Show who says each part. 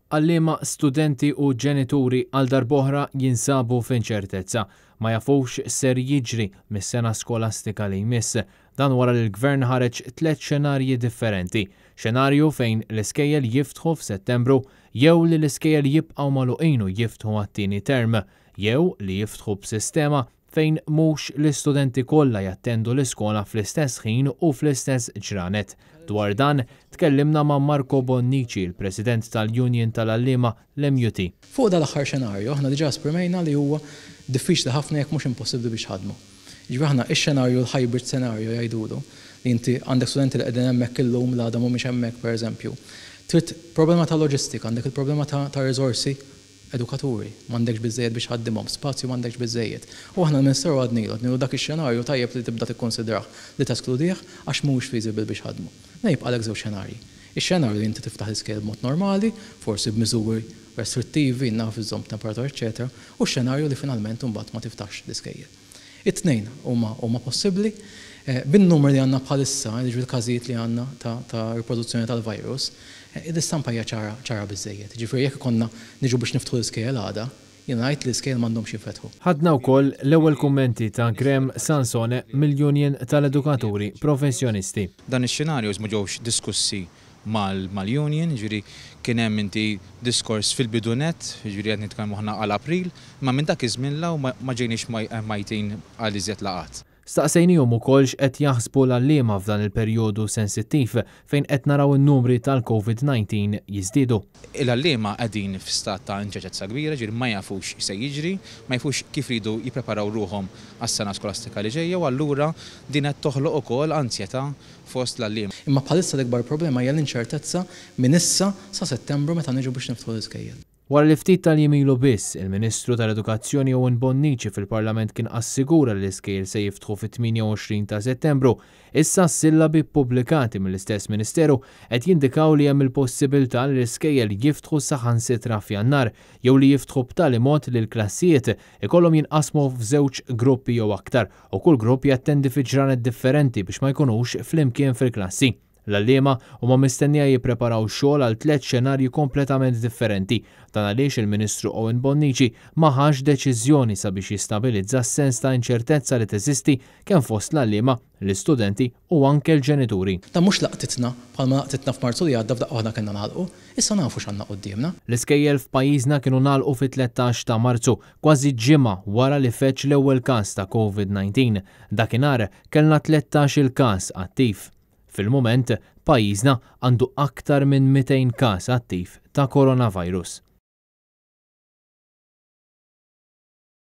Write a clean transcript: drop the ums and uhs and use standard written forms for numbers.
Speaker 1: Għalliema, studenti u ġenituri għal darb'oħra jinsabu f'inċertezza. Ma jafux x'ser jiġri mis-sena skolastika li jmiss. Dan wara li l-Gvern ħareġ tliet xenarji differenti. Xenarju fejn l-iskejjel jiftħu f'Settembru, jew li l-iskejjel jibqgħu magħluqin u jiftħu għat-tieni term, jew li jiftħu b'sistema fejn mhux l-istudenti kollha jattendu l-iskola fl-istess ħin u fl-istess ġranet. Dwar dan, tkellimna ma' Marco Bonnici, il-President tal-Union tal-Għalliema, l-MUT.
Speaker 2: Fuq dal-aħħar xenarju, aħna diġà esprimejna li huwa diffiċli ħafna jekk mhux impossibbli biex tħaddmu. Jiġifieri aħna x-xenarju, l-hybrid scenario jgħidulu, li inti għandek studenti li qegħdin hemmhekk illum, l-għada mhumiex hemmhekk pereżempju. Trid problema ta' loġistika, għandek il-problema ta' riżorsi edukaturi, m'għandekx biżżejjed biex tħaddimhom, spazju m'għandekx biżżejjed. U aħna l-Ministeru għadnilu, għadnilu dak ix-xenarju tajjeb li tibda tikkonsidrah li teskludih għax mhuwiex feasible biex tħaddmu. Mela jibqalek żewġ xenarji. Ix-xenarju li inti tiftaħ l-iskejjel b'mod normali, forsi b'miżuri restrittivi, naf iżżomm temperatura eċċetera, u x-xenarju li finalment imbagħad ma tiftaħx l-iskejjel. It-tnejn huma huma possibbli. Bin-numri li għandna bħalissa, jiġifieri l-każijiet li għandna ta' ta' riproduzzjoni tal-virus, l-istampa hija ċara ċara biżżejjed. Jiġifieri jekk ikollna niġu biex niftħu l-iskejjel għada, jiena ngħid li l-iskejjel m'għandhomx jinfetħu.
Speaker 1: Ħadna wkoll l-ewwel kummenti ta' Graham Sansone mill-Union tal-Edukaturi Professjonisti.
Speaker 3: Dan ix-xenarjos ma ġewx diskussi mal-union, jiġifieri kien hemm inti diskors fil-bidu nett, jiġifieri qed nitkellmu aħna għal April, imma minn dak iż-żmien 'l hawn ma ġejniex mgħajtin għal iżjed laqgħat.
Speaker 1: Staqsejnihom ukoll x'qed jaħsbu l-għalliema f'dan il-perjodu sensittiv fejn qed naraw in-numri tal-Covid 19 jiżdiedu.
Speaker 3: Il-għalliema qegħdin f'stat ta' inċertezza kbira, jiġifieri ma jafux x'se jiġri, ma jafux kif iridu jippreparaw ruħhom għas-sena skolastika li ġejja u allura din qed toħloq ukoll anzjetà fost l-għalliema.
Speaker 2: Imma bħalissa l-ikbar problema hija l-inċertezza minn issa sa Settembru meta niġu biex niftħu l-iskejjel.
Speaker 1: Wara li ftit tal-jiem ilu biss, il-Ministru tal-Edukazzjoni Owen Bonnici fil-Parlament kien assigura li l-iskejjel se jiftħu fit-28 ta' Settembru, issa s-sillabi ppubblikati mill-istess Ministeru qed jindikaw li hemm il-possibilità li l-iskejjel jiftħu saħansitra f'Jannar jew li jiftħu b'tali mod li l-klassijiet ikollhom jinqasmu f'żewġ gruppi jew aktar u kull grupp jattendi fi ġranet differenti biex ma jkunux flimkien fil-klassi. L-għalliema huma mistennija jippreparaw xogħol għal tliet xenarji kompletament differenti. Dan għaliex il-Ministru Owen Bonnici ma ħax deċiżjoni sabiex jistabilizza s-sens ta' inċertezza li teżisti kemm fost l-għalliema, l-istudenti u anke l-ġenituri.
Speaker 2: Dan mhux laqtitna bħalma laqtitna f'Marzu li għadda f'daqqa waħda kellna nagħlqu. Issa nafu x'għandna quddiemna.
Speaker 1: L-iskejjel f'pajjiżna kienu ngħalqu fit-13 ta' Marzu, kważi ġimgħa wara li feġġ l-ewwel każ ta' Covid-19. Dakinhar kellna 13-il każ attiv. Fil-mument, pajjiżna għandu aktar minn 200 każ attiv ta' coronavirus.